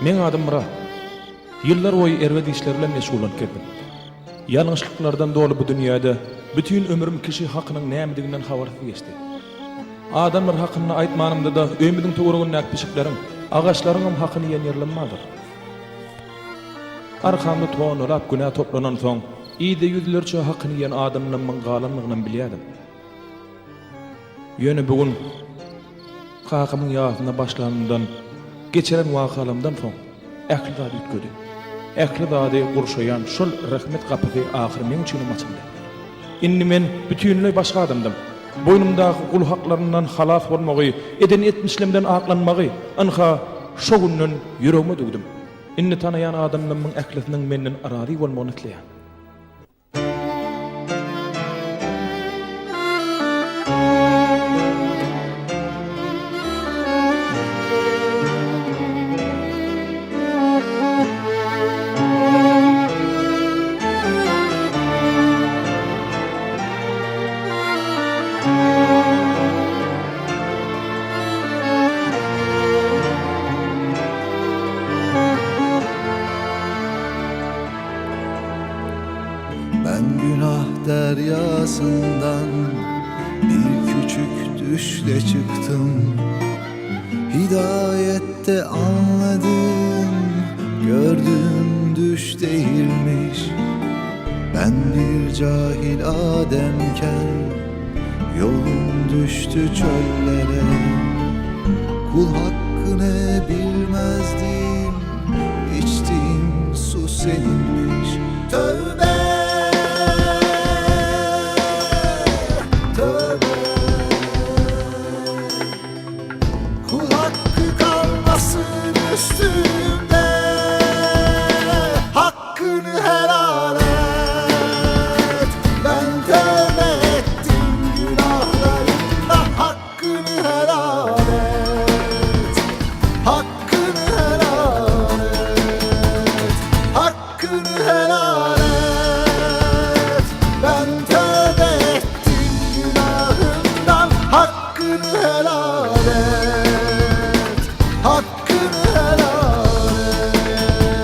Meň adym Myrat. Ýyllar boýy erbet işler bilen meşgullanyp gezdim. Ýalňyşlyklardan doly bu dünýäde bütin ömrüm kişi hakynyň nämediginden habarsyz geçdi. Adamlar hakynda aýtmanymda-da öýümiziň töweregindäki pişikleriň, agaçlaryňam hakyny iýen ýerlerim bardyr. Arkamda tonnalap günä toplanansoň, yzda ýüzlerçe hakyny iýen adamlamyň galandygynam bilýärdim. Ýöne bu gün kakamyň ýasyna başlanymdan, geçiren wakalarymdan soň ähli zat üýtgedi. Ähli zady gurşaýan şol rehmet gapysy ahyry meň üçinem açyldy. Indi men bütinleý başga adamdym. Boýnumdaky gul haklaryndan halas bolmagy, eden etmişlemden aklanmagy, ynha, şo günden ýüregime düwdüm. Indi tanaýan adamlarymyň ählisiniň menden razy bolmagyny isleýän. Ben günah deryasından bir küçük düşle çıktım Hidayette anladım gördüm düş değilmiş Ben bir cahil ademken yolum düştü çöllere Kul hakkını bilmezdim içtiğim su seninmiş Tövbe Tövbe Kul hakkı kalmasın üstümde Hakkını helal et Ben tövbe ettim günahlarımdan Hakkını helal et Hakkını helal et Hakkını helal et Ben tövbe ettim günahımdan Hakkını helal et Hakkını helal et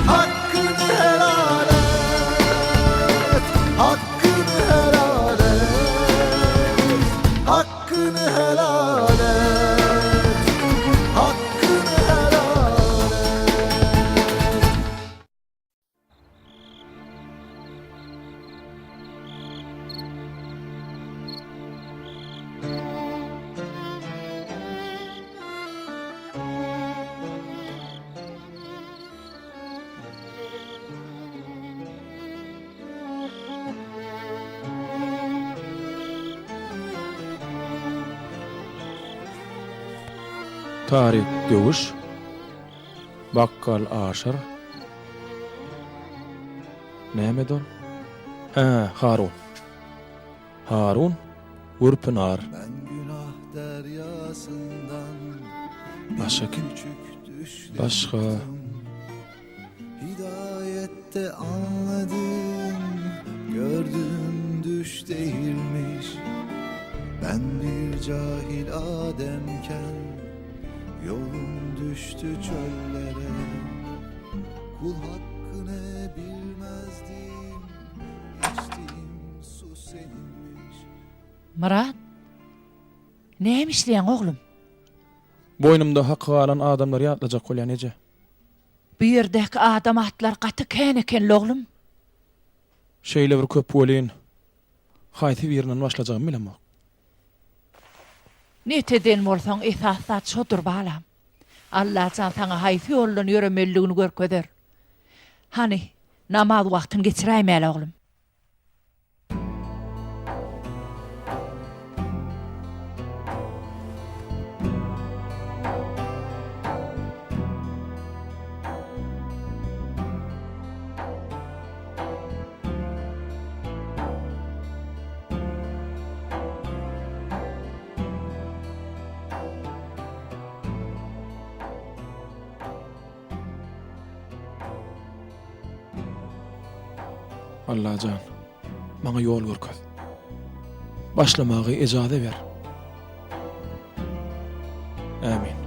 Hakkını helal et Hakkını helal et Hakkını helal et Hakkını helal et Taryk Döwüş, Bakgal Aşyr, Nämedi ol? Hä, Harun. Harun Gürpynar. Ben günah deryasından Başga kim? küçük düşle Başga çıktım. Hidayette anladım, gördüm düş değilmiş. Ben bir cahil ademken yolum düştü çöllere. Kul hakkını bilmezdim, içtiğim su seninmiş. Myrat, näme işleýäň oglum? Boýnumda haky galan adamlary ýatlajak bolýan eje. Bu ýerdäki adam atlary gaty kän eken-le oglum. Şeýle bir köp welin, haýsy birinden başlajagymy bilemok. Net eden bolsaň esasy zat şodur balam. Allajan saňa haýsy ýoldan ýöremelidigini görkezer. Hany, namaz wagtyny geçiräýmäli oglum. Allajan, maňa ýol görkez. Başlamagy ejaza ber. Ämin.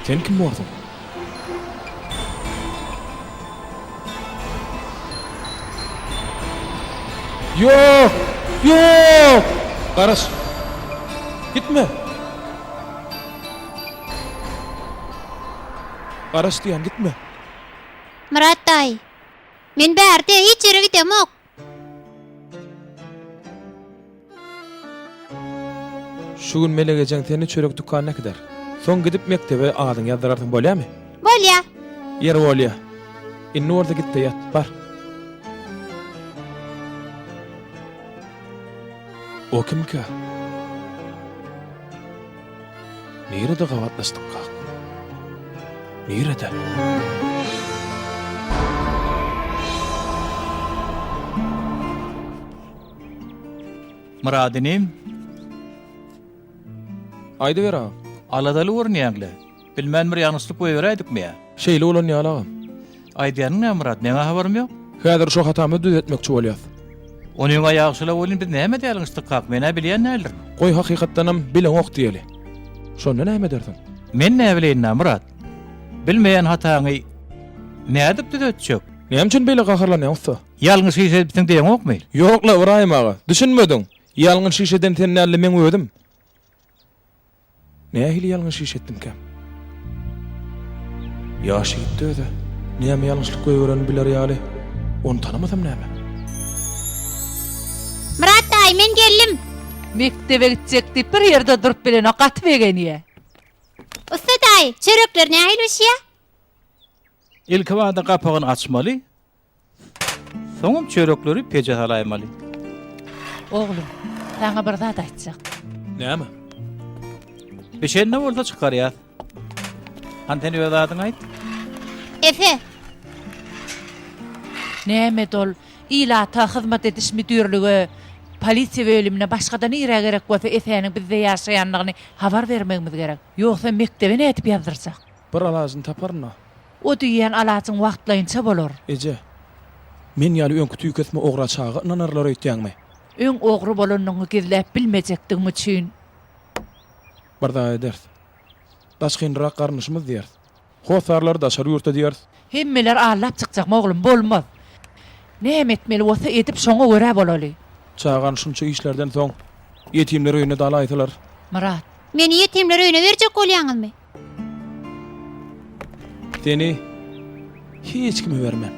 Sen kim borsuň? Ýok! Ýok! Garaş! Gitme! Garaş diýýän, gitme! Myrat daýy, men bärde, hiç ýere gidemok. Şu gün Melek ejeň seni çörek dükanyna äkider. Soň gidip mekdebe adyňy ýazdyrarsyň bolýamy? Bolýa. Ýeri bolýa. Indi bolsa git-de ýat, bar. O kimkä? Nirede gabatlaşdykkak? Nirede? Myrat inim. Aýdyber agam. Aladaly görünýäň-le. Bilmän bir ýalňyşlyk goýberäýdikmi ýa? Şeýle bolan ýaly agam. Aýdýanyň näme Myrat, meň-ä habarym ýok. Häzir şo hatamyzy düzetmekçi bolýas. Onyň-a ýagşyla welin biz nämede ýalňyşdykkak, men-ä bilýän däldirin. Goý hakykatdanam bileňok diýeli. Şonda näme edersiň? Men näbileýin-dä Myrat. Bilmeýän hataňy nädip düzetjek? Näme üçin beýle gaharlanýaň ussa? Ýalňyş iş edipsiň diýeňokmy? Ýok-la, Ybraýym aga, düşünmediň. Ýalňyş iş eden sen däl-de meň özüm. Nähili ýalňyş iş etdimkäm? Ýaş ýigitdi öz-ä. Näme ýalňyşlyk goýberenini biler ýaly, ony tanamasam näme? Myrat daýy, men geldim. Mekdebe gitjek diýip bir ýerde durup bilenok, gaty begenýä. Ussa daýy, çörekler nähili bişýä? Ilkibada gapagyny açmaly, Soňam çörekleri peje salaýmaly. Oglum, saňa bir zat aýtjak. Näme? Bişende bolsa çykarýas. Hany sen öz adyňy aýt. Efe. Näme ol, ilata hyzmat ediş müdirlige, polisiýa bölümine, başga-da nirä gerek bolsa Efäniň bizde ýaşaýanlygyny habar bermegimiz gerek. Ýogsa mekdebe nädip ýazdyrjak? Bir alajyny taparyn-a. O diýýän alajyň wagtlaýynça bolar. Eje, men ýaly öňki tüýkesme ogra çaga ynanarlar öýtýäňmi? Öň ogry bolanyňy gizläp bilmejekdigiň üçin. Bir zat ederis. Daşgynrak garyndaşymyz diýeris. Hossarlary daşary ýurtda diýeris. Hemmeler aldap çykjakmy oglum, bolmaz. Näme etmeli bolsa edip şoňa görä bolaly. Çagany şunça işlerden soň ýetimler öýüne dalaýsalar. Myrat. Meni ýetimler öýüne berjek bolýaňyzmy? Seni hiç kime bermen.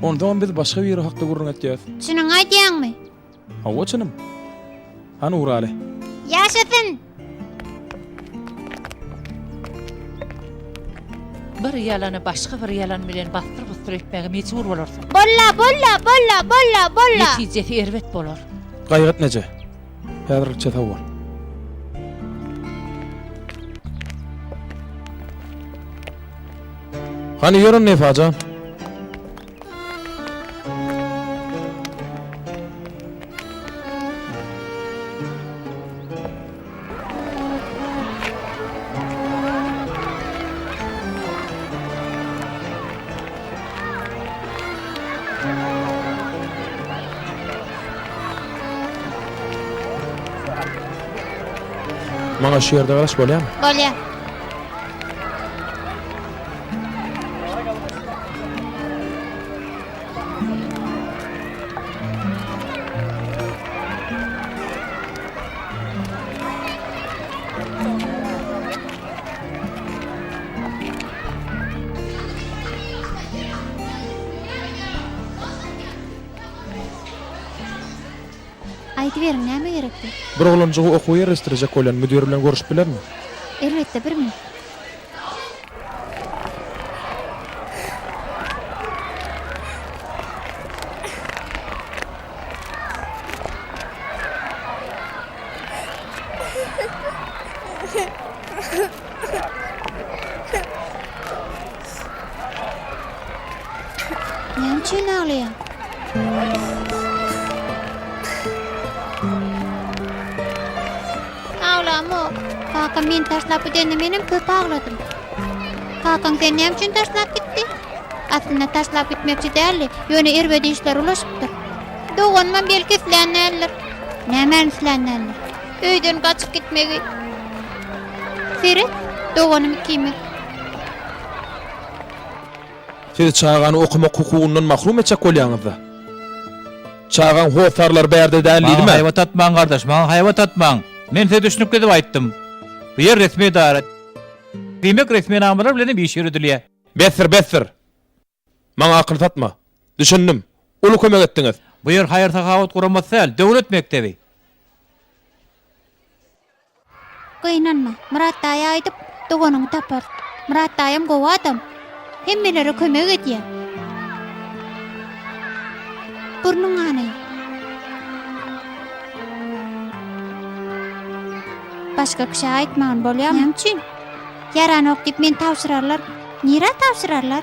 Onsoňam biz başga biri hakda gürrüň etýäs. Çynyňy aýdýaňmy? Hawa çynym. Hany ugraly. Ýaşasyn! Bir ýalany başga bir ýalan bilen basdyr-busdur etmäge mejbur bolarsyň. Bolla, bolla, bolla, bolla, bolla! Netijesi erbet bolar. Gaýgy etme eje. Häzirlikçe sag bol. Hany ýör onda Efa jan. Maňa şu ýerde garaş bolýamy? Bolýa. Aýdyberiň, näme gerekdi? Bir oglanjygy okuwa ýerleşdirjek bolýan müdir bilen görüşip bilermi? Elbetde, bir minut. Näme üçin aglaýaň? Aglamok. Kakam meni taşlap gidende menem köp agladym. Kakaň seni näme üçin taşlap gitdi? Aslynda taşlap gitmekçi däldi, ýöne erbet işler ulaşypdyr. Doganymam belki islän däldir. Nämäni islän däldir? Öýden gaçyp gitmegi. Seret, doganym ikimiz. Siz çagany okamak hukugyndan mahrum etjek bolýaňyzda. Çagaň hossarlary bärde däl Maňa diýdimä. haýbat atmaň gardaş, maňa haýbat atmaň. Men size düşnükli edip aýtdym. Bu ýer resmi edara. Diýmek resminamalar bilen hem iş ýöredilýär. Besdir, besdir. Maňa akyl satma. Düşündim. Uly kömek etdiňiz. Bu ýer haýyr-sahawat guramasy däl, döwlet mekdebi. Gynanma, Myrat daýa aýdyp, doganyňy taparys. Myrat daýam gowy adam. Hemmelere kömek edýär. Burnuň ganaýyn. Başga kişä aýtmagyn bolýarmy? Näme üçin? Ýaranok diýip meni tabşyrarlar. Nirä tabşyrarlar?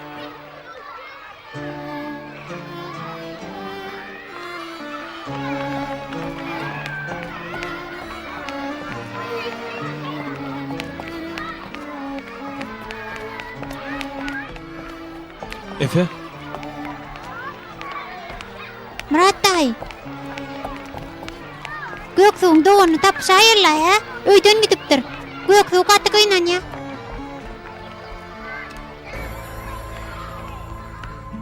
Efe? Myrat daýy. Göksuwyň doganyny tapyşaýyrlaý, hä? Öýden gidipdir. Göksuw gaty gynanýa.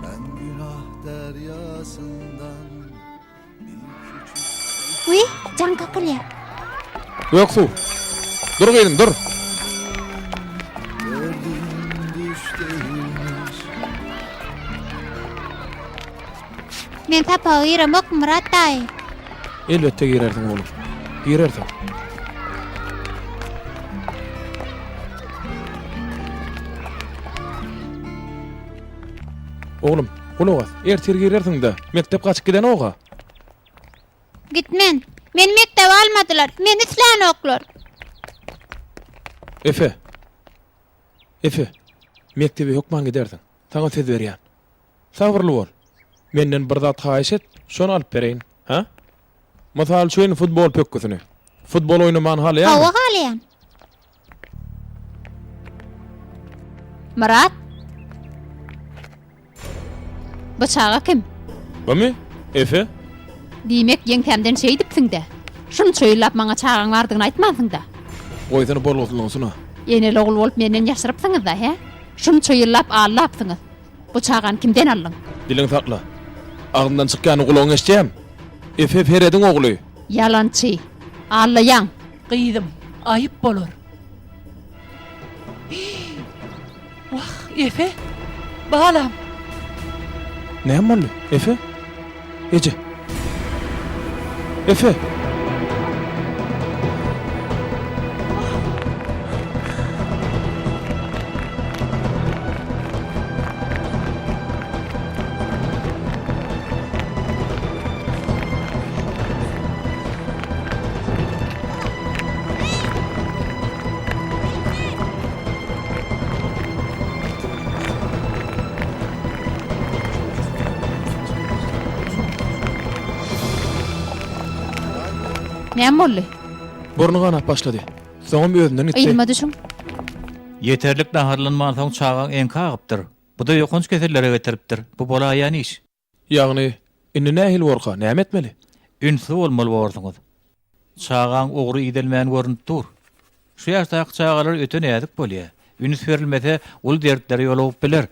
Ben günah deryasyndan bir küçük Wiý, jaň kakylýar. Göksuw. Dur gyzym, dur. Gördüm düş değilmiş Men sapaga giremok, Myrat daýy. Elbetde girersiň oglum. Girersiň. Oglum, gulak as. Ertir girersiň-de. Mekdep gaçyp gidenog-a. Gitmen. Meni mekdebe almadylar. Meni islänoklar. Efe. Efe. Mekdebe hökman gidersiň. Saňa söz berýän. Sabyrly bol. Menden bir zat haýyş et, şony alyp bereýin. Hä? Mysal üçin, futbol pökgüsini. Futbol oýnamany halaýaňmy? Hawa, halaýan. Myrat? Bu çaga kim? Bumy? Efe? Diýmek, ýeňsämden şeýdipsiň-dä. Şunça ýyllap maňa çagaň bardygyny aýtmansyň-da. Goýsana bolgusyzlygyny. Eneli-ogul bolup menden ýaşyrypsyňyz-da, hä? Şunça ýyllap aldapsyňyz. Bu çagany kimden aldyň? Diliňi sakla. Agzyndan çykýany gulagyň eşidýämi? Efe Perediň ogly. Ýalançy. Aldaýaň. Gyzym, aýyp bolar. Hiý! Wah, Efe! Balam! Näme boldy, Efe? Eje! Efe! Näme boldy? Burny ganap başlady. Soňam özünden gitdi. Yzyma düşüň. Ýeterlik naharlanmansoň çagaň eňki agypdyr. Bu-da ýokanç kesellere getiripdir. Bu bolaýan iş. Ýagny, indi nähili borka, näme etmeli? Ünsli bolmaly borsuňyz. Çagaň ugry idelmän görnüp dur. Şu ýaşdaky çagalar öte näzik bolýar. Üns berilmese, uly dertlere ýolugyp biler.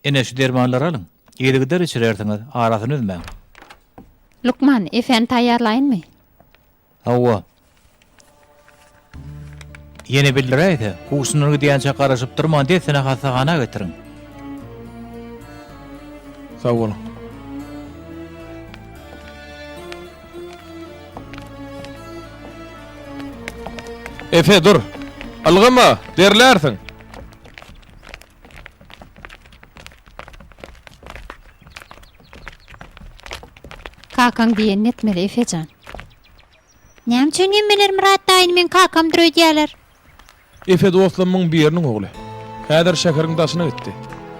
Ine, şu dermanlary alyň. Yzygider içirersiňiz, arasyny üzmäň. Lukman, Efäni taýýarlaýynmy? Hawa. Ýene bildiräýse, huşundan gidýänçä garaşyp durman dessine hassahana getiriň. Sag boluň. Efe, dur! Ylgama, derlärsiň! Kakaň diýenini etmeli, Efe jan. Näme üçin hemmeler Myrat daýyny meň kakamdyr öýdýärler? Efe dostlamyň biriniň ogly. Häzir şäheriň daşyna gitdi.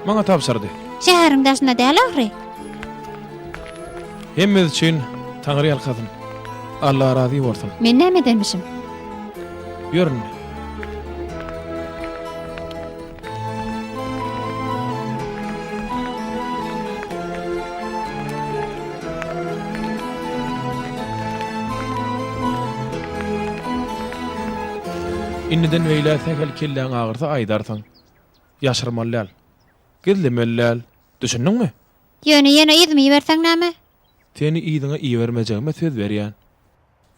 Maňa tabşyrdy. Şäheriň daşynda däl ahyry. Hemmesi üçin Taňry ýalkasyn. Alla razy bolsun. Men näme edenmişim? Ýör indi. Indiden beýläk sähel kelläň agyrsa aýdarsyň. Ýaşyrmaly däl. Gizlemeli däl. Düşündiňmi? Ýöne ýene yzyma iberseň näme? Seni yzyňa ibermejegime söz berýän.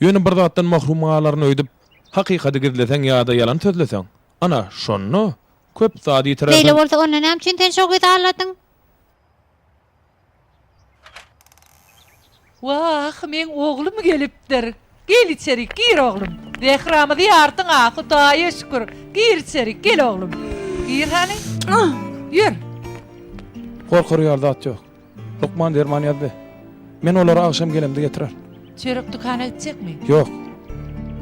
Ýöne bir zatdan mahrum galaryn öýdüp, hakykaty gizleseň ýa-da ýalan sözleseň, ana, şonda köp zat ýitirersiň. Beýle bolsa onda näme üçin sen şo gyzy aldadyň? Wah, meň oglum gelipdir. Gel içerik, gir oglum. Zähramyzy ýardyň-a, Hudaýa şükür. Gir içerik, gel oglum. Gir hany. Ýör. Gorkar ýaly zat ýok. Lukman derman ýazdy. Men olary agşam gelemde getirerin. Çörek dükana gitjekmi? Ýok.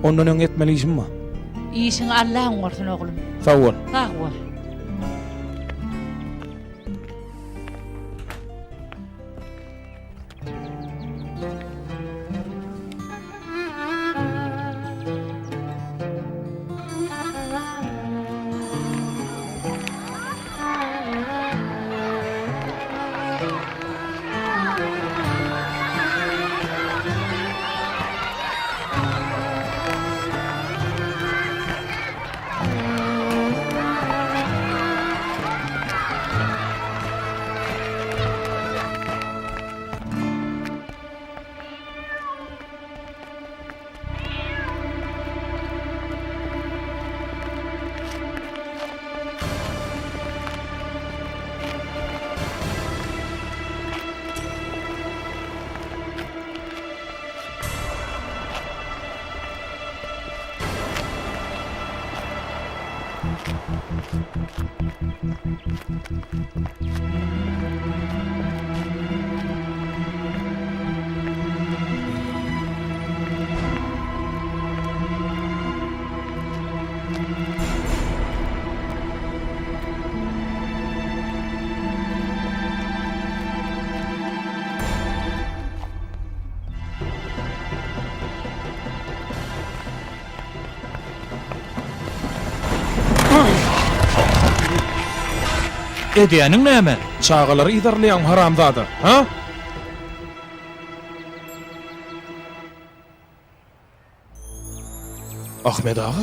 Ondan öň etmeli işim bar. Işiňi Alla oňarsyn oglum. Sag bol. Sag bol. Edýäniň näme? Çagalary yzarlaýaň haramzada, ha? Ahmet aga?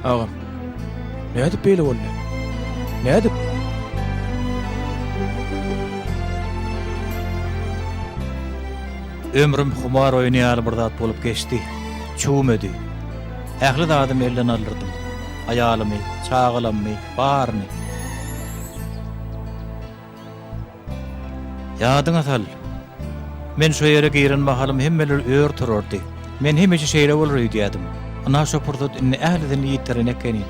Agam, nädip beýle boldy? Nädip? Ömrüm humar oýny ýaly bir zat bolup geçdi. Çüwmedi. Ähli zadymy elden aldyrdym. Aýalymy, çagalammy, baryny. Ýadyňa sal. Men şo ýere giren mahalym hemmeler ör turardy. Men hemişe şeýle bolar öýdýädim. Ynha şo pursat indi ählisini ýitiren ekenim.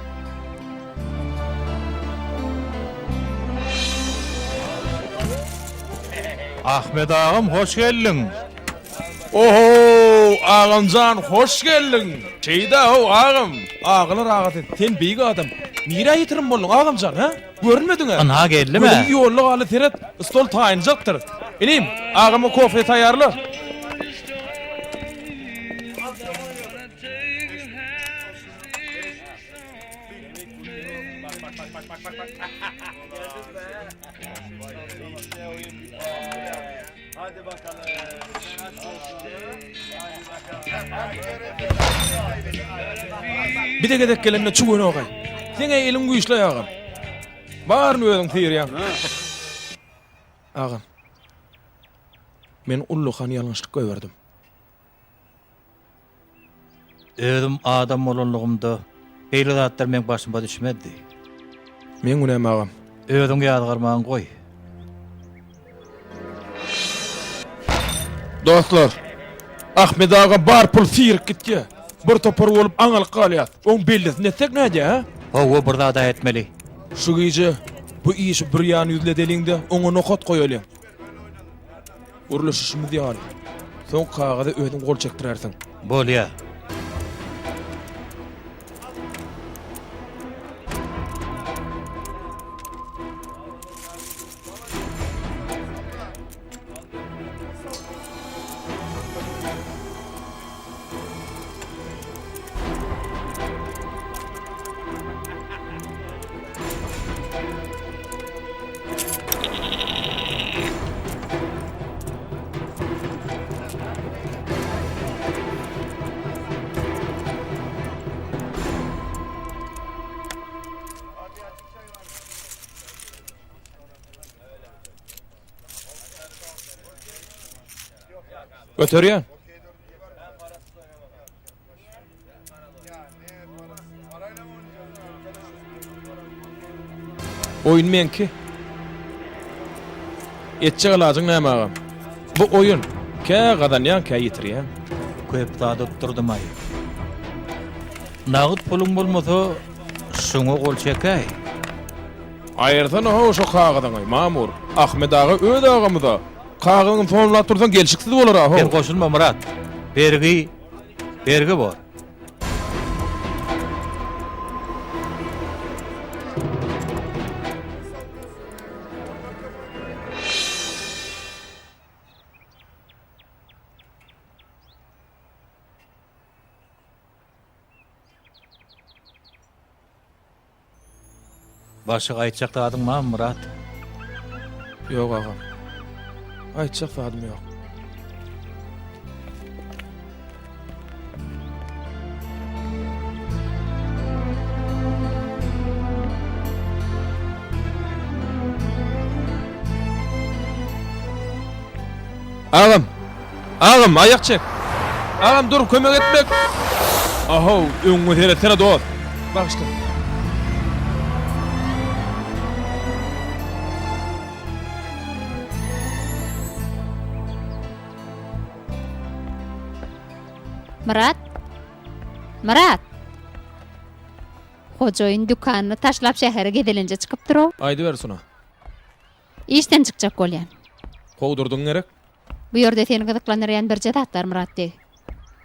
Ahmet agam hoş geldiň. Oho agamjan hoş geldiň. Şeýda how agam. Agalar agasy sen beýik adam. Nirä ýitirim bolduň agamjan hä? Görünmediň-ä. Ynha geldim-ä. Gözümiz ýolda galdy seret, stol taýynjakdyr. Inim, agama kofe taýýarla. Bize gezek gelende çüwenok-aý. Seň-ä eliň güýçli agam. Baryny özüň syrýaň. Agam. Men ullakan ýalňyşlyk goýberdim. Özüm adam bolanlygymda. Beýle zatlar meň başyma düşmezdi. Meň günäm agam. Özüňi ýazgarmagyňy goý. Dostlar, Ahmet aga bar pul syryp gitýä. Bir topar bolup aňalyk galýas. Oň bellisini etsek nädýä, hä? Hawa, bir zad-a etmeli. Şu gije bu işi bir ýan ýüzledeliň-de, oňa nokat goýalyň. Gürleşişimiz ýaly. Soň kagyza özüň gol çekdirersiň. Bolýa. Göterýän. Oýun meňki. Etjek alajyň näme agam? Bu oýun. Kä gazanýaň, kä ýitirýäň. Köp zat utdurdym-aý. Nagt puluň bolmasa, şuňa gol çekäý. Aýyrsana-how şo kagyzyňy, Mamur. Ahmet aga öz agamyz-a. Kagyzyňy somlap dursaň gelşiksiz bolar-a-how. Sen goşulma, Myrat. Bergi, bergi bor. Başga aýtjak zadyň barmy, Myrat? Ýok, agam. Aýtjak zadym ýok. Agam! Agam, aýak çek! Agam, dur, kömek etmek! Ahow, öňüňe seretsene, dost! Bagyşla. Myrat! Myrat! Hojaýyn dükanyny taşlap şähere gezelenje çykypdyr-ow. Aýdyber, Suna. Işden çykjak bolýan. Kowdurdyň gerek? Bu ýerde seni gyzyklandyrýan birje zat bar, Myrat beg.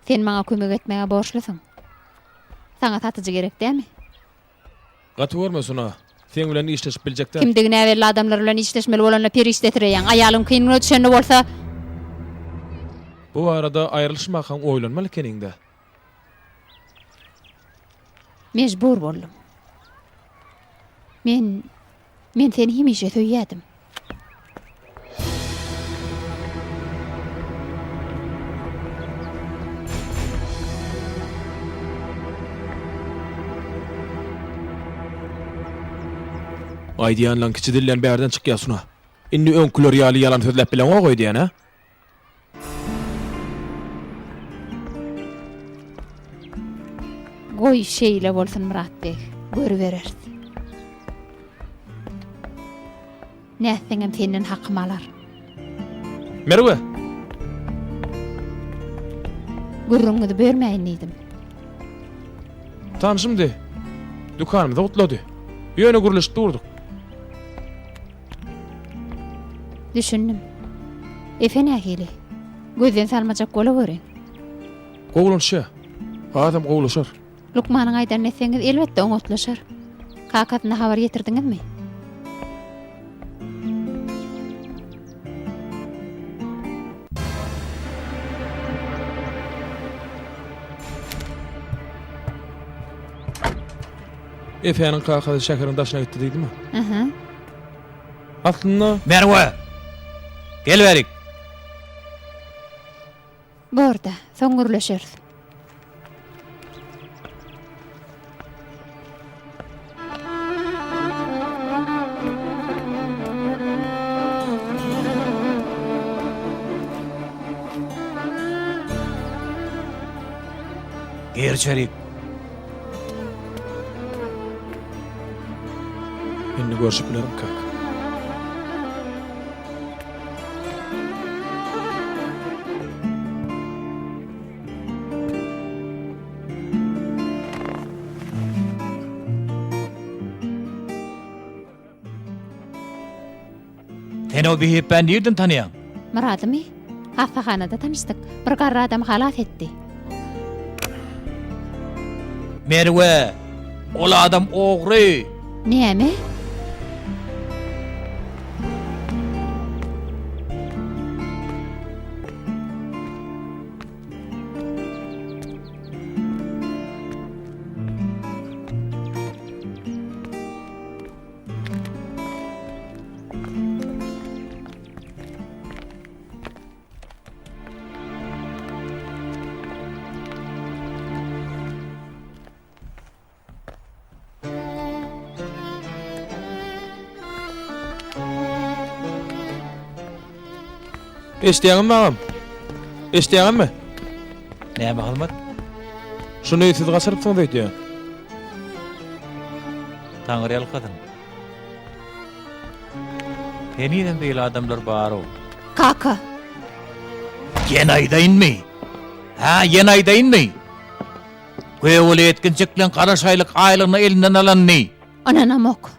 Sen maňa kömek etmäge borçlusyň. Saňa satyjy gerek dämi? Gaty görme, Suna. Seň bilen işleşip biljek däl. Kimdigi näbelli adamlar bilen işleşmeli bolanda perişdesireýäň. Aýalyň kyn güne düşende bolsa. Bu barada aýrylyşmakaň oýlanmaly ekeniň-dä. Mejbur boldum. Men, men seni hemişe söýýädim. Aýdýanlaň kiçi dilden bärden çykýa Suna. Indi öňküler ýaly ýalan sözläp bileňok öýdýän, hä? Goý, şeýle bolsun, Myrat beg. Görübereris. Nätseňem senden hakym alar. Merwe! Gürrüňiňizi bölmäýin diýdim. Tanşymdy. Dükanymyzy gutlady. Ýöne gürleşip durduk. Düşündim. Efe nähili? Gözden salmajak bolaweriň. Gowulanşýa. Hasam gowulaşar. Lukmanyň aýdanyny etseňiz, elbetde oňatlaşar. Kakasyna habar ýetirdiňizmi? Efäniň kakasy şäheriň daşyna gitdi diýdimi? Aha. Aslynda. Merwe! Gel bärik! Bor-da, soň gürleşeris. Gir içerik. görşüp bilerimkäk? Sen o bihepbäni nirden tanaýaň? Myradymy? Hassahanada tanyşdyk. Bir garry adam halas etdi. Merwe! Ol adam ogry! Näme? Eşidýäňmi agam? Eşidýäňmi? Näme hyzmat? Şuny siz gaçyrypsyňyz öýdýän. Taňry ýalkasyn. Henizem beýle adamlar bar-ow. Kaka. Ýene aýdaýynmy? Hä, ýene aýdaýynmy? Gögele ýetginjekleň gara şaýlyk aýlygyny elinden alanyny. Ynanamok.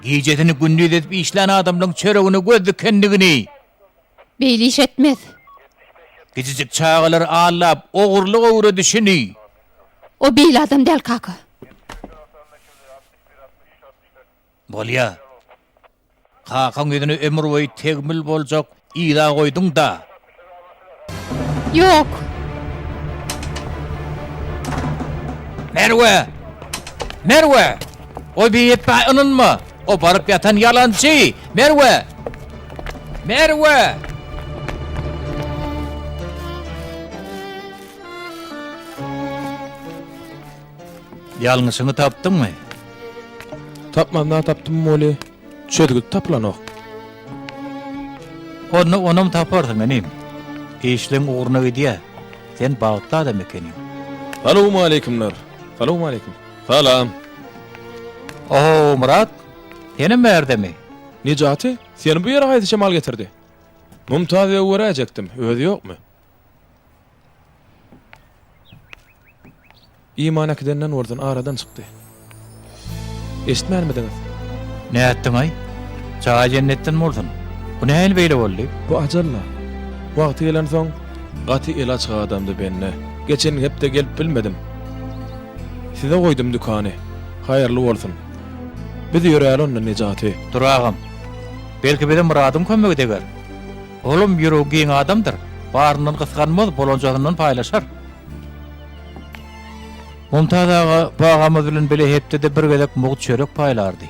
Gijesini gündiz edip işlän adamlaň çöregine göz dikendigini. Beýle iş etmez. Kiçijik çagalary aldap, ogurlyk öwredişini. O beýle adam däl, kaka. Bolýa. Kakaň ýüzüne ömür boýy tegmil boljak yza goýduň-da. Ýok. Merwe! Merwe! O biýepbä ynanma! O baryp ýatan ýalançy! Merwe! Merwe! Ýalňyşyňy tapdyňmy? Tapmanda tapdym weli, çözgüt tapylanok. Onda onam taparsyň inim. Işleň ugruna gidýä. Sen bagtly adam ekeniň. Salowmaleýkimler. Salowmaleýkim. Salam. Ohow, Myrat, senem bärdemi? Nejaty, seni bu ýere haýsy şemal getirdi? Mumtaz begi göräýjekdim, özi ýokmy? Iman äkidenden bolsun aradan çykdy. Eşitmänmidiňiz? Nätdiň-aý? Jaýy jennetden bolsun. Bu nähili beýle boldy? Bu ajal-la. Wagty gelensoň, gaty eli açyk adamdy bende. Geçen hepde gelip bilmedim. Size goýdum dükany. Haýyrly bolsun. Biz ýöräli onda Nejaty. Dur agam. Belki bize Myradyň kömegi deger. Olam ýüregi giň adamdyr. Baryndan gysganmaz, bolanjasyndan paýlaşar. Mumtaz aga bu agamyz bilen bile hepdede bir gezek mugt çörek paýlardy.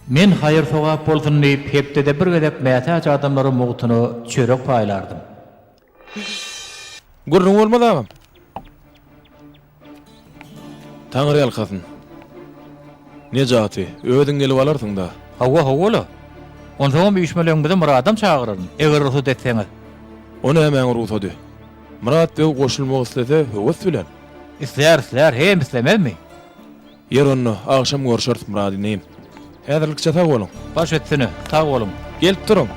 Men haýyr-sogap bolsun diýip, hepdede bir gezek mätäç adamlara mugtuna çörek paýlardym. Gürrüň bolmaz agam. Taňry ýalkasyn. Nejaty, özüň gelip alarsyň-da. Hawa, hawa-la. Onsoňam üýşmeleňimize Myradam çagyraryn, eger rugsat etseňiz. O nämäň rugsady? Myrat beg goşulmak islese, höwes bilen. Islär, islär, hem islemezmi? Ýer onda, agşam görşeris Myrat inim. Häzirlikçe sag boluň. Baş üstüne, sag boluň. Gelip duruň.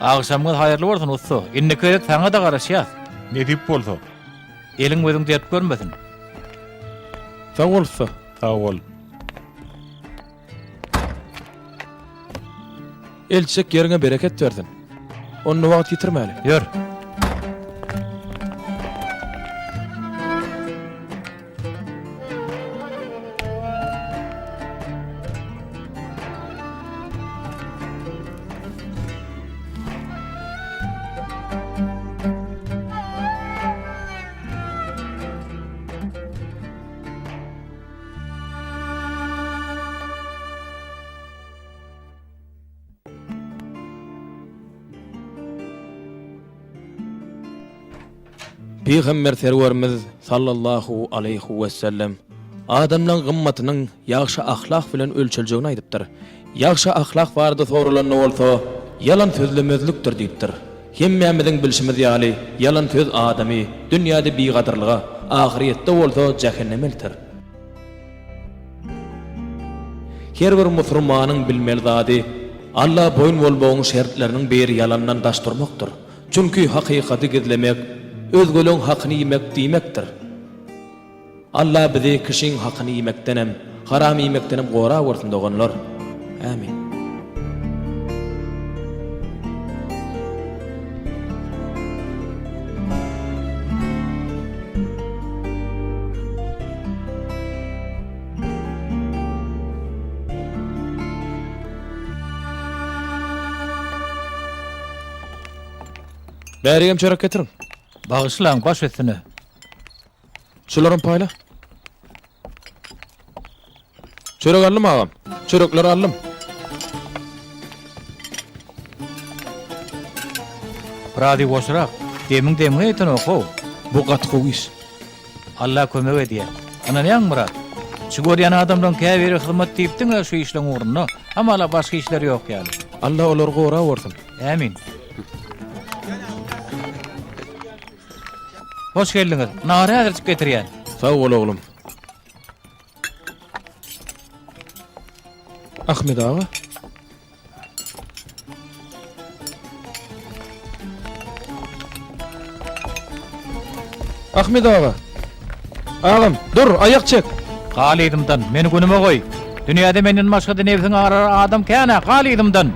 Agşamyňyz haýyrly bolsun, ussa. Indiki gezek saňa-da garaşýas. Nesip bolsa. Eliň gözüň dert görmesin. Sag bol, ussa. Sag bol. Eltjek ýeriňe bereket bersin. Onda wagt ýitirmäli. Ýör. Pygamber Serwerimiz sallallahu aleýhi wesellem adamlaň gymmatynyň ýagşy ahlak bilen ölçeljegini aýdypdyr. Ýagşy ahlak barada soralanda bolsa, ýalan sözlemezlikdir diýipdir. Hemmämiziň bilşimiz ýaly, ýalan söz adamy dünýäde bigadyrlyga, ahyrýetde bolsa jähenneme elter. Her bir musurmanyň bilmeli zady, Alla boýun bolmagyň şertleriniň biri ýalandan daş durmakdyr. Çünki hakykaty gizlemek, özgeleň hakyny iýmek diýmekdir. Alla bizi kişiň hakyny iýmekdenem, haram iýmekdenem goragörsün doganlar. Ämin. Bärigem çörek getiriň. Bagyşlaň, baş üstüne. Şularam paýla. Çörek aldym agam. Çörekleri aldym. Biraz ýuwaşrak. Demiň demiňe ýetenok-how. Bu gaty gowy iş. Alla kömek edýär. Ynanýaňmy Myrat? Şu görýän adamlaň käbiri hyzmat diýip diňe şu işleň ugrunda, hamala başga işleri ýok ýaly. Alla olary gorawersin. Ämin. Hoş geldiňiz. Nahary häzirjik getirýän. Sag bol oglum. Ahmet aga. Ahmet aga. Agam, dur, aýak çek. Gal yzymdan, meni günüme goý. Dünýäde menden başga-da nebsiň agyrar adam kän-ä, gal yzymdan.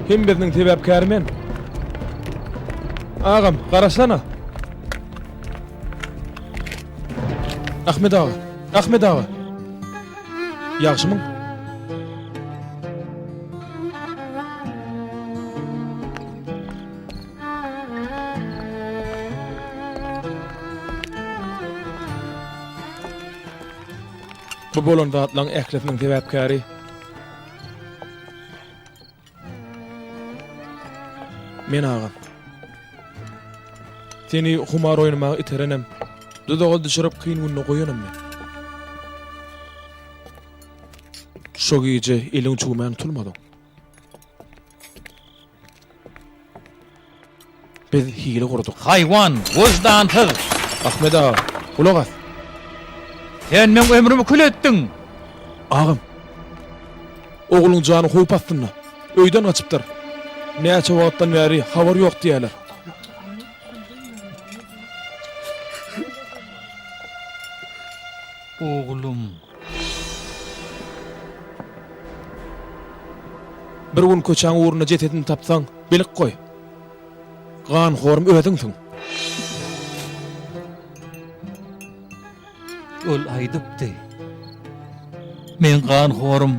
Hemmesiniň sebäpkäri men. Agam, garaşsana. Ahmet aga, Ahmet aga. Ýagşymyň? Bu bolan zatlaryň ählisiniň sebäpkäri Men agam. Seni humar oýnamaga iterenem, duzaga düşürip kyn günde goýanam men. Şo gije eliň çüwmän tutulmadyň. Biz hile gurduk. Haýwan, wyždansyz! Ahmet aga, gulak as. Sen meň ömrümi kül etdiň! Agam, ogluň jany howp astynda. Öýden gaçypdyr. Näçe wagtdan bäri habar ýok diýýärler. Oglum. Bir gün köçäň ugrunda jesedini tapsaň, bilip goý. Ganhorum özüňsiň. Ol aýdypdy. Meň ganhorum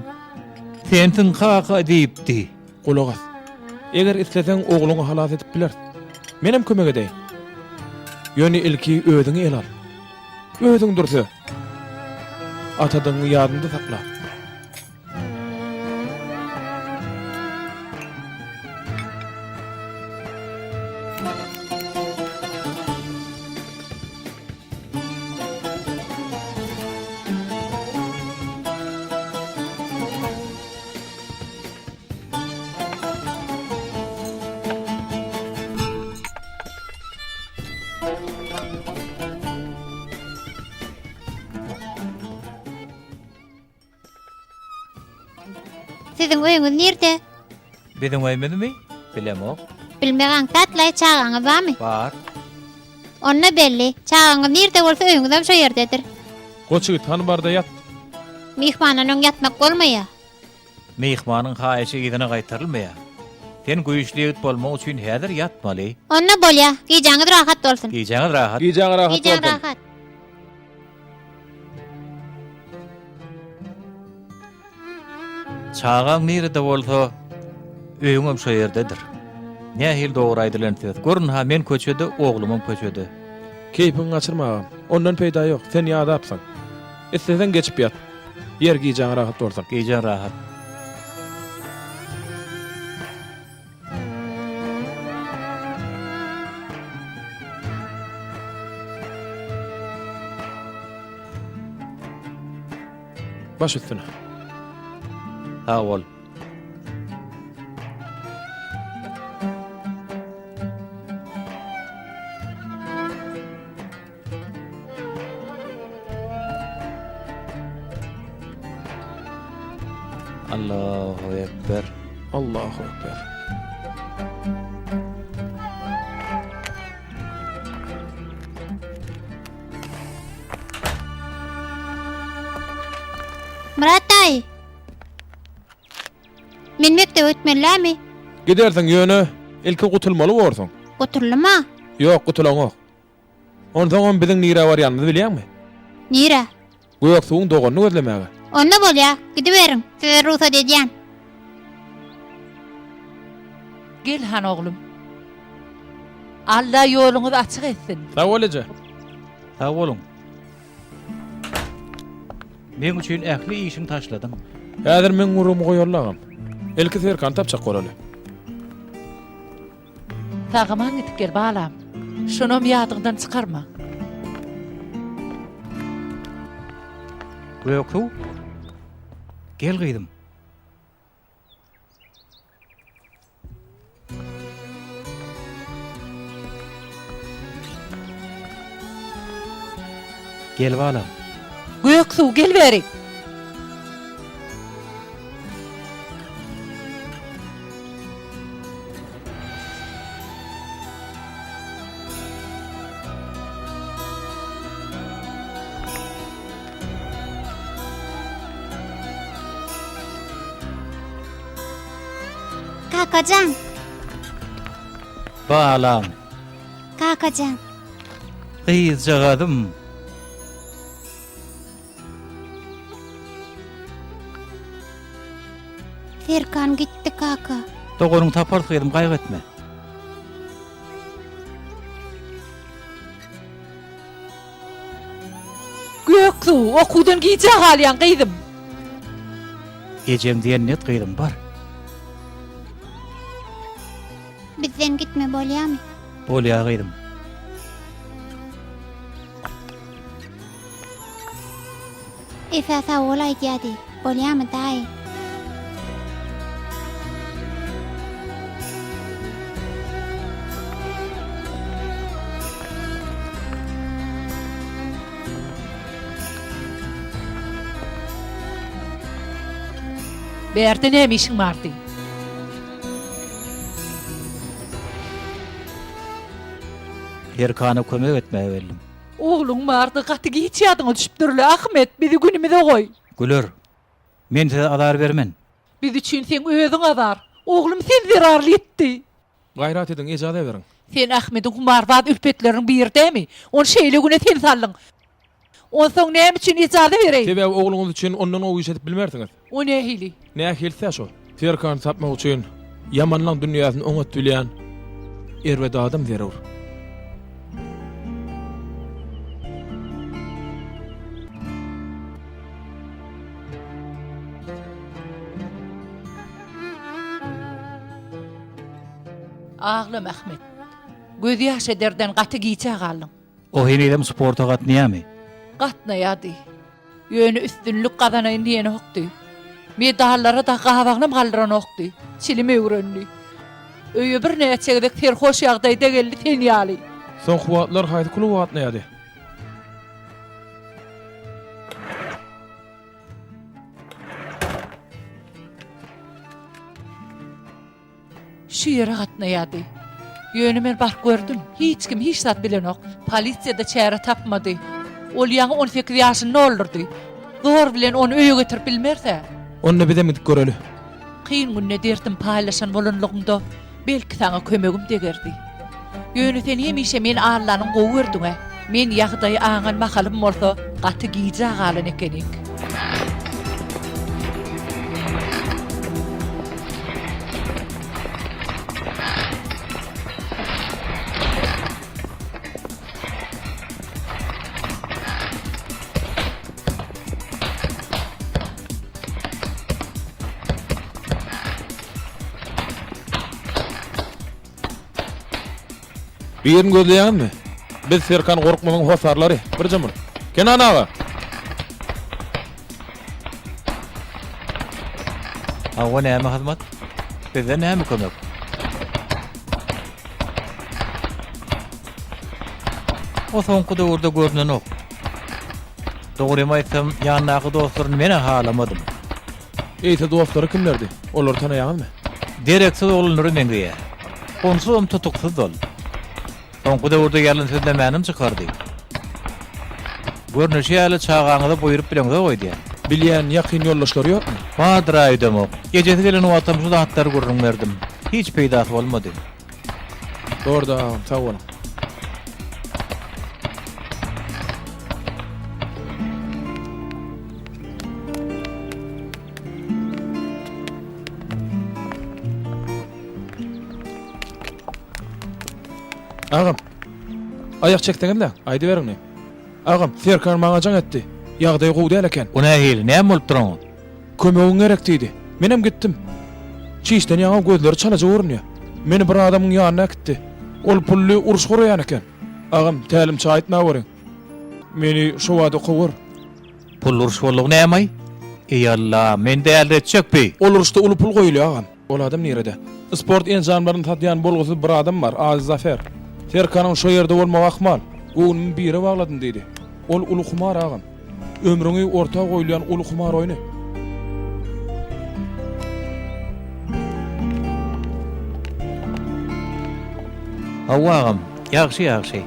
sensiň kaka diýipdi. Gulak as. Eger isleseň ogluňy halas edip bileris. Menem kömek edeýin. Ýöne ilki özüňi ele al. Özüň dürse. Atadygyňy ýadyňda sakla. Siziň öýüňiz nirde? Biziň öýümizmi? Bilemok. Bilmek aňsat-laý, çagaňyz barmy? Bar. Onda belli. Çagaňyz nirde bolsa öýüňizem şo ýerdedir. Goç ýigit, hany bar-da ýat. Myhmandan öň ýatmak bolmaýar. Myhmanyň haýyşy yzyna gaýtarylmaýar. Sen güýçli ýigit bolmak üçin häzir ýatmaly. Onda bolýar. Gijäňiz rahat bolsun. Gijäňiz rahat. Gijäň rahat Gijäň bolsun. rahat. Çagaň nirede bolsa, öýüňem şo ýerdedir. Nähili dogry aýdylan söz. Görün-ha, men köçede, oglumam köçede. Keýpiňi gaçyrma agam. Ondan peýda ýok. Sen ýadapsyň. Isleseň geçip ýat. Ýer gijäň rahat bolsun. Gijäň rahat. Baş üstüne. Sag bol. Allahu Ekber. Allahu Ekber. Myrat daýy. Men mekdebe gitmelilämi? Gidersiň ýöne ilki gutulmaly borsuň. Gutuldyma? Ýok, gutulaňok. Onsoňam biziň nirä barýanymyzy bilýäňmi? Nirä? Göksuwuň doganyny gözlemäge. Onda bolýa, gidiberiň. Size rugsat edýän. Gel han oglum. Alla ýoluňyzy açyk etsin. Sag bol eje. Sag boluň. Meň üçin ähli işiňi taşladyň. Häzir meň gürrüňimi goýaly agam. Ilki Serkany tapjak bolaly. Sag-aman gidip gel, balam. Şonam ýadyňdan çykarma. Göksuw, gel gyzym. Gel balam. Göksuw, gel bäri. Kakajan. Balam. Kakajan. Gyzjagazym. Serkan gitdi kaka. Doganyňy taparys gyzym gaýgy etme. Göksuw, okuwdan gijä galýaň gyzym. Ejeň diýenini et gyzym bar. Bizden gitme bolýamy? Bolýa gyzym. Efe sag bol aýdýady. Bolýamy daýy? Bärde näme işiň bardy? Serkana kömek etmäge geldim. Ogluň bardy, gaty giç ýadyňa düşüpdirle, Ahmet, bizi günümize goý. Güler. Men size azar bermen. Biz üçin seň özüň azar. Oglum sen zerarly ýitdi. Gaýrat ediň, ejaza beriň. Sen Ahmediň humarbaz ülpetleriniň biri dämi? Ony şeýle güne sen saldyň. Onsoň näme üçin ejaza bereýin? Sebäbi ogluňyz üçin ondan gowy iş edip bilmersiňiz. O nähili? Nähilisi-ä şo. Serkany tapmak üçin ýamanlaň dünýäsini oňat bilýän erbet adam zerur. Aglama, Ahmet. Gözýaş ederden gaty gijä galdyň. O henizem sporta gatnaýarmy? Gatnaýardy. Ýöne üstünlik gazanaýyn diýenokdy. Medallara-da gabagynam galdyranokdy. Çilim öwrendi. Öýe birnäçe gezek serhoş ýagdaýda geldi sen ýaly. Soňky wagtlar haýsy kluba gatnaýardy? Şu ýere gatnaýardy. Ýöne men baryp gördüm. Hiç kim hiç zat bilenok. Polisiýa-da çäre tapmady. Ol ýaňy 18 ýaşyny doldurdy. Zor bilen ony öýe getirip bilmeris-ä. Onda bizem gidip göreli. Kyn günde derdim paýlaşan bolanlygyňda, belki saňa kömegim degerdi. Ýöne sen hemişe meni Allanyň gowy gördüň-ä. Men ýagdaýy aňan mahalym bolsa, gaty gijä galan ekenik. Birini gözleýäňizmi? Biz Serkan Gorkmazyň hossarlary. Birje mur. Kenan aga! Hawa näme hyzmat? Bizden näme kömek? O soňky döwürde görnenok. Dogrymy aýtsam, ýanyndaky dostlaryny men-ä halamadym. Eýse dostlary kimlerdi? Olary tanaýaňyzmy? Dereksiz oglanlara meňzeýär. Onsuzam tutuksyz ol. Soňky döwürde ýalan sözlemänem çykardy. Görnüşi ýaly çagaňyza buýrup bileňzok öýdýän. Bilýän ýakyn ýoldaşlary ýokmy? Bardyr-a öýdemok. Ejesi gelen wagtam şu zatlary gürrüň berdim. Hiç peýdasy bolmady. Borda agam, sag boluň. Agam, aýak çekseňizle, aýdyberiň. Agam, Serkan maňa jaň etdi. Ýagdaýy gowy däl eken. O nähili, näme bolupdyr oňa? Kömegiň gerek diýdi. Menem gitdim. Çişden ýaňa gözleri çalaja görünýär. Meni bir adamyň ýanyna äkitdi. Ol pully uruş guraýan eken. Agam, tälimçä aýtmaweriň. Meni şo bada kowar. Pully uruş boldugy näme-aý? Eý Alla, meni däliretjek bi! Ol uruşda uly pul goýulýar, agam. Ol adam nirede? Sport enjamlaryny satýan bolgusyz bir adam bar, ady Zafer. Serkanyň şo ýerde bolmagy ahmal. Göwnümi bire bagladym diýdi. Ol uly humar agam. Ömrüňi orta goýulýan uly humar oýny. Hawa agam, ýagşy ýagşy.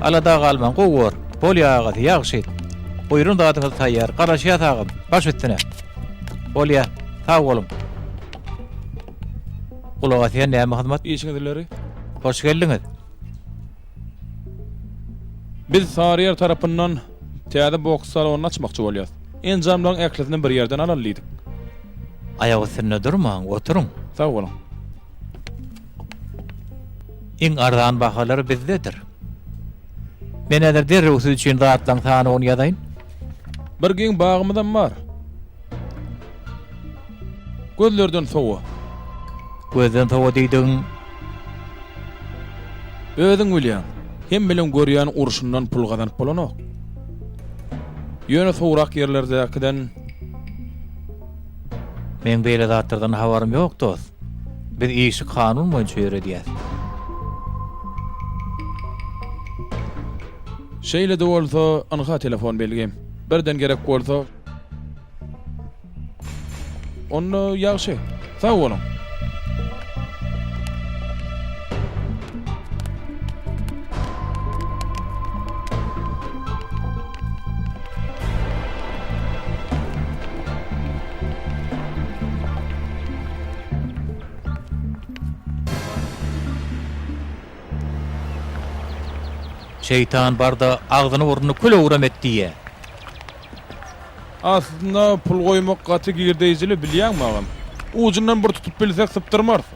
Alada galmaň, gowy bor. Bolýa agasy, ýagşy. Buýran zadyňyz taýýar. Garaşýas agam. Baş üstüne. Bolýa. Sag boluň. Gulak asýan näme hyzmat? Işiňiz ileri. Hoş geldiňiz. Biz Saryýer tarapyndan täze boks salonyny açmakçy bolýas. Enjamlaryň ählisini bir ýerden alaly diýdik. Aýak üstünde durmaň, oturyň. Sag boluň. Iň arzan bahalar bizdedir. Men häzir derrew siz üçin zatlaryň sanawyny ýazaýyn. Bir giň bagymyzam bar. Gözlerden sowa. Gözden sowa diýdigiň? Özüň bilýäň, hemmeleň görýän urşundan pul gazanyp bolanok. Ýöne sowrak ýerlerdäkiden. Meň beýle zatlardan habarym ýok, dost. Biz işi kanun boýunça ýöredýäs. Şeýle-de bolsa, ynha telefon belgim. Birden gerek bolsa. Onda ýagşy. Sag boluň. Şeýtan barda agzyny-burnuny kül-owram et diýýä. Aslynda pul goýmak gaty girdeýjili bilýäňmi agam? Ujundan bir tutup bilsek sypdyrmarys.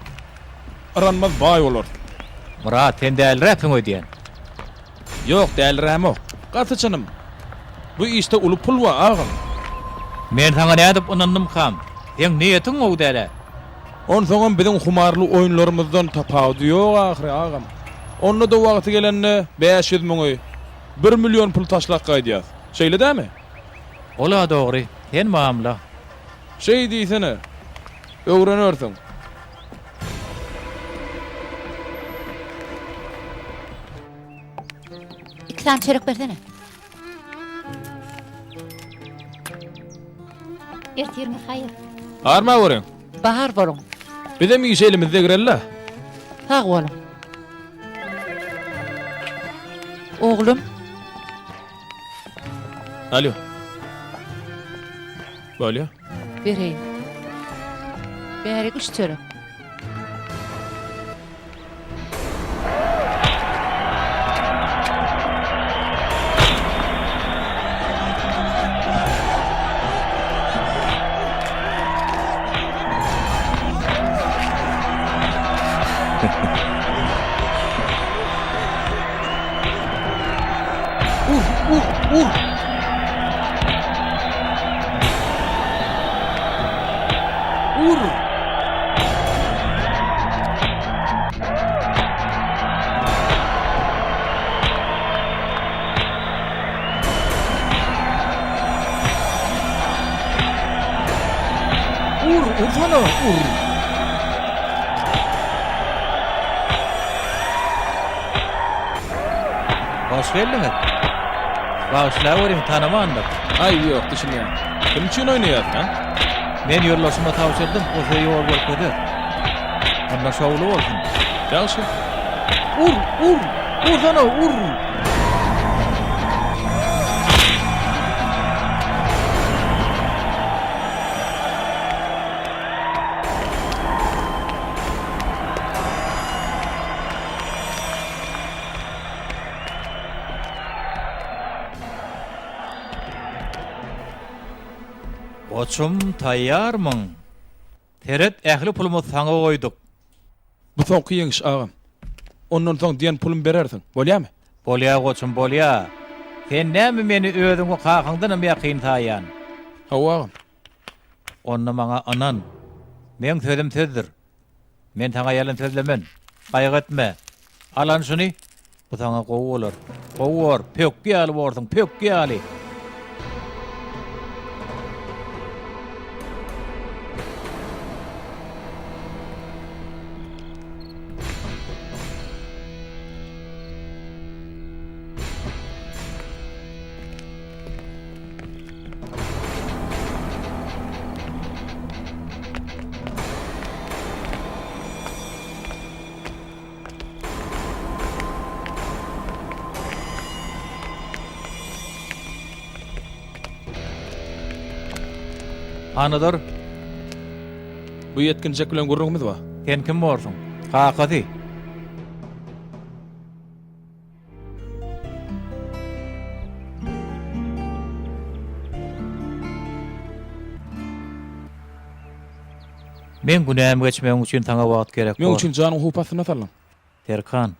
Yranmaz baý bolarys. Myrat sen däliräpsiň öýdýän. Ýok dälirämok. Gaty çynym. Bu işde uly pul bar agam. Men saňa nädip ynandymkam? Seň niýetiň gowy dälä. Onsoňam biziň humarly oýunlarymyzdan tapawudy ýok ahyry agam. Onda-da wagty gelende 500 müňi, bir million pul taşlap gaýdýas. Şeýle dämi? Ol-a dogry. Sen mamla. Şeý diýsene. Öwrenersiň. Iki sany çörek bersene. Ertiriňiz haýyr. Arma görüň. Bar boluň. Bizem işe elimizi degireli-le. Sag boluň. Oglum. Alo. Bolýa. Bereýin. Bärik üç çörek. Ur, ur, ur! Ur! Ur, ursana, ur! Hoş geldiňiz. Bagyşlaweriň, tanamandyk. Aý, ýok, düşünýän. Kim üçin oýnaýarsyň, a? Men ýoldaşyma tabşyrdym, o size ýol görkezer. Onda şowly bolsun. Ýagşy. Ur, ur! Ursana, ur! Goçum, taýýarmyň? Seret, ähli pulumyzy saňa goýduk. Bu soňky ýeňiş, agam. Ondan soň diýen pulumy berersiň, bolýamy? Bolýa, goçum, bolýa. Sen näme meni özüňi kakaňdanam ýakyn saýýan? Hawa, agam. Onda maňa ynan. Meň sözüm sözdür. Men saňa ýalan sözlemen. Gaýgy etme. Al şuny. Bu saňa gowy bolar. Gowy bor. Pökgi ýaly borsuň, pökgi ýaly. Hany dur. Bu ýetginjek bilen gürrüňimiz bar. Sen kim borsuň? Kakasy. Meň günämi geçmegiň üçin saňa wagt gerek Meň bor. üçin janyňy howp astyna saldyň. Serkan,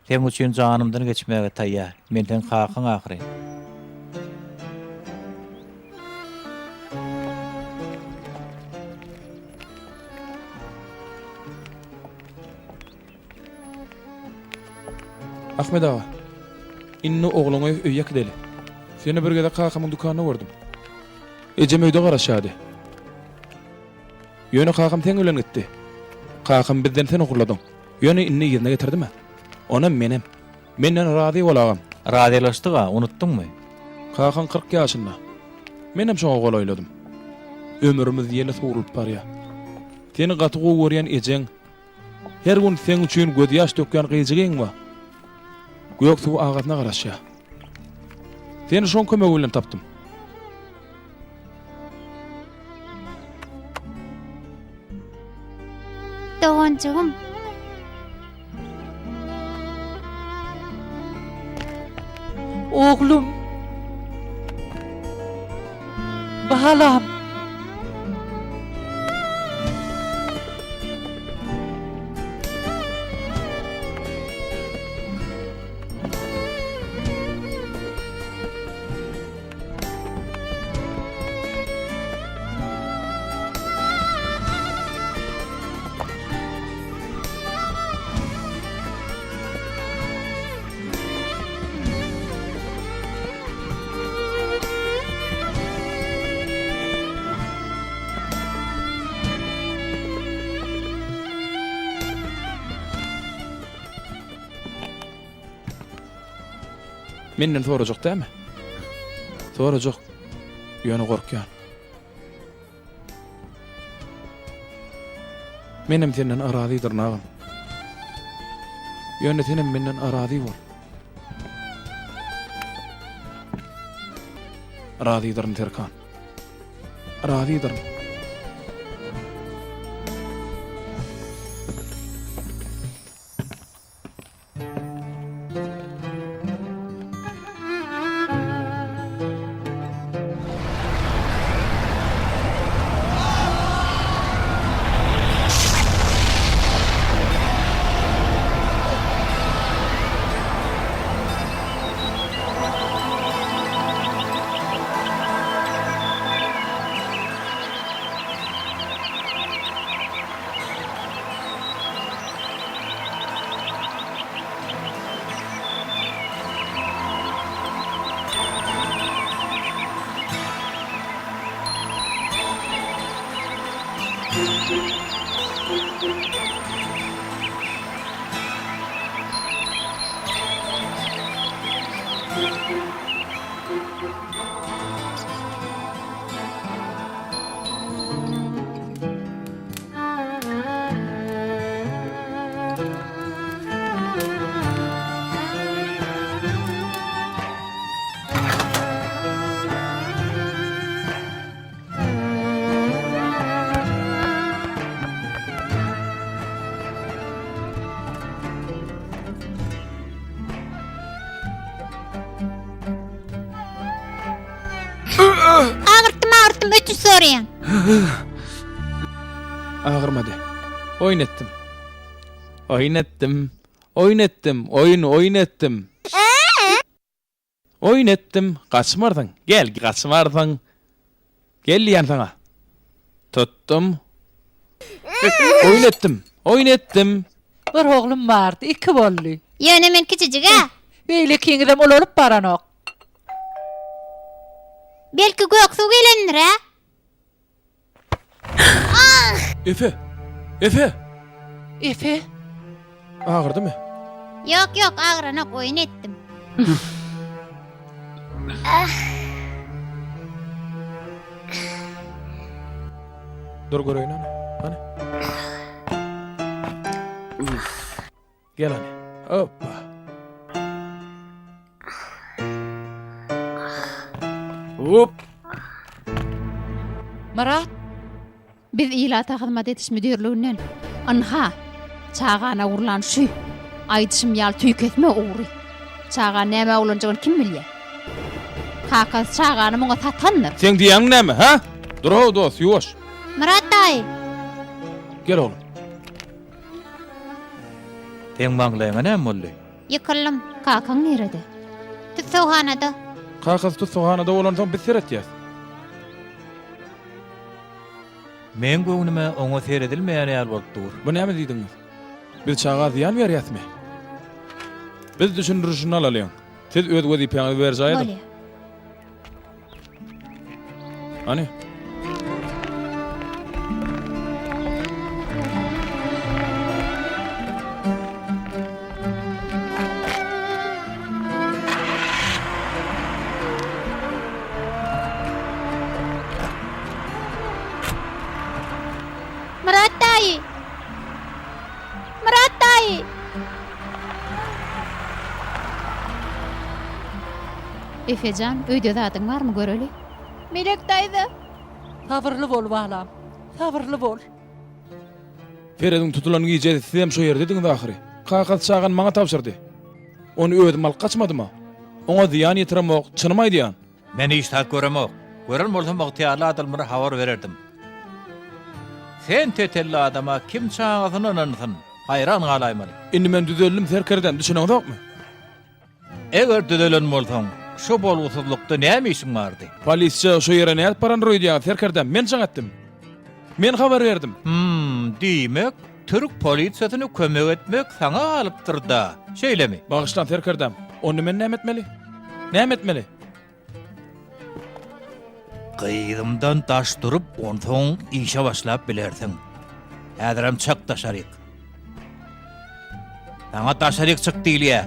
seň üçin janymdan geçmäge taýýar. Men seň kakaň ahyryn. Ahmet aga, indi ogluňy öýe äkideli. Seni bir gezek kakamyň dükanynda gördüm. Ejem öýde garaşýardy. Ýöne kakam seň bilen gitdi. Kakam bizden sen ogurladyň. Ýöne indi yzyna getirdim-ä. Onam menem. Menden razy bol agam. Razylaşdyk-a, unutdyňmy? Kakaň 40 ýaşynda. Menem şoňa golaýladym. Ömrümiz ýene sowrulyp barýar. Seni gaty gowy görýän ejeň, Her gün seň üçin gözýaş dökýän gyzjygyň bar. Gök suw agasyna garaşýar. Seni şoň kömegi bilen tapdym. Doganjygym. Oglum. Balam. Menden sorajak dälmi? Sorajak. Ýöne gorkýan. Menem senden arazydyryn agam. Ýöne senem menden arazy bol. Razydyryn Serkan. Razydyryn. Agyrtdym, agyrtdym, ötünç soraýan. Agyrmady. Oýun etdim. Oýun etdim. Oýun etdim. Oýun, oýun etdim. Oýun etdim. Gaçmarsyň. Gel, gaçmarsyň. Gel diýýän saňa. Tutdum. Oýun etdim. Oýun etdim. Bir oglum bardy, iki boldy. Ýöne men kiçijig-ä. Beýlekiňizem ulalyp baranok. Belki gök suw gelendir-ä? Efe! Efe! Efe? Agyrdymy? Ýok, ýok, agyranok, oýun etdim. Dur göreýin hany. Hany. Gel hany. Hoppa. Hop. Myrat. Biz ilata hyzmat ediş müdirliginden. Ynha, çagany ogurlan şu. Aýdyşym ýaly tüýkesme ogry. Çagany nämä ulanjagyny kim bilýär? Kakasy çagany muňa satandyr. Seň diýýäniň näme, hä? Dur-ow, dost, ýuwaş. Myrat daýy. Gel oglum. Seň maňlaýyňa näme boldy? Ýykyldym. Kakaň nirede? Tussaghanada. Kakasy tussaghanada bolansoň biz seretýäs. Meň göwnüme oňa seredilmeýän ýaly bolup dur. Bu näme diýdigiňiz? Biz çaga zyýan berýäsmi? Biz düşündirişini alalyň. Siz öz wezipäňizi berjaý ediň. Bolýar. Hany? Myrat daýy! Myrat daýy! Efejan, öýde zadyň barmy göreli? Melek daýza! Sabyrly bol balam, sabyrly bol. Ferediň tutulan gijesi sizem şo ýerdediňiz ahyry. Kakasy çagany maňa tabşyrdy. Ony özüm alyp gaçmadym-a. Oňa zyýan ýetiremok, çynymy aýdýan. Men hiç zat göremok. Gören bolsam ygtyýarly adamlara habar bererdim. Sen tetelli adama kim çagasyny ynansyn? Haýran galaýmaly. Indi men düzeldim serkerdäm, düşüneňzokmy? Eger düzelen bolsaň, şu bolgusyzlykda näme işiň bardy? Polisiýa şo ýere nädip barandyr öýdýäňiz, serkerdäm? Men jaň etdim. Men habar berdim. Hum, diýmek, türk polisiýasyna kömek etmek saňa galypdyr-da, şeýlemi? Bagyşlaň, serkerdäm. Onda men näme etmeli? Näme etmeli? Gyzymdan daş durup, onsoň işe başlap bilersiň. Häzirem çyk daşaryk. Saňa daşaryk çyk diýilýä.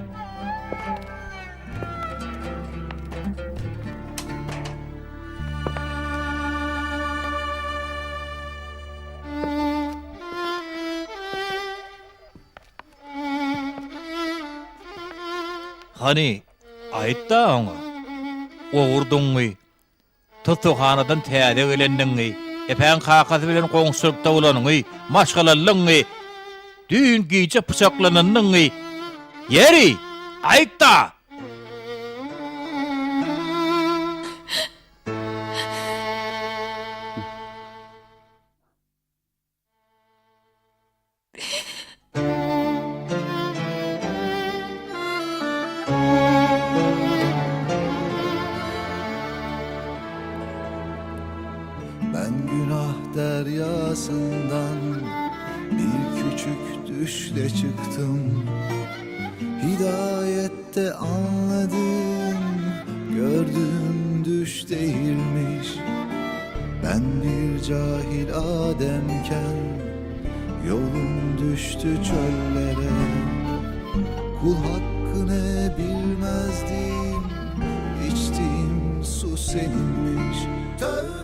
Hany, aýt-da oňa. Ogurdyňy, tussaghanadan täze gelendigiňi, Epäň kakasy bilen goňşulykda bolanyňy, maşgalalydygyňy, düýn gije pyçaklanandygyňy. Ýeri, aýt-da! Ben günah deryasından bir küçük düşle çıktım Hidayette anladım gördüğüm düş değilmiş. Ben bir cahil ademken Yolum düştü çöllere Kul hakkını bilmezdim İçtiğim su seninmiş Tövbe.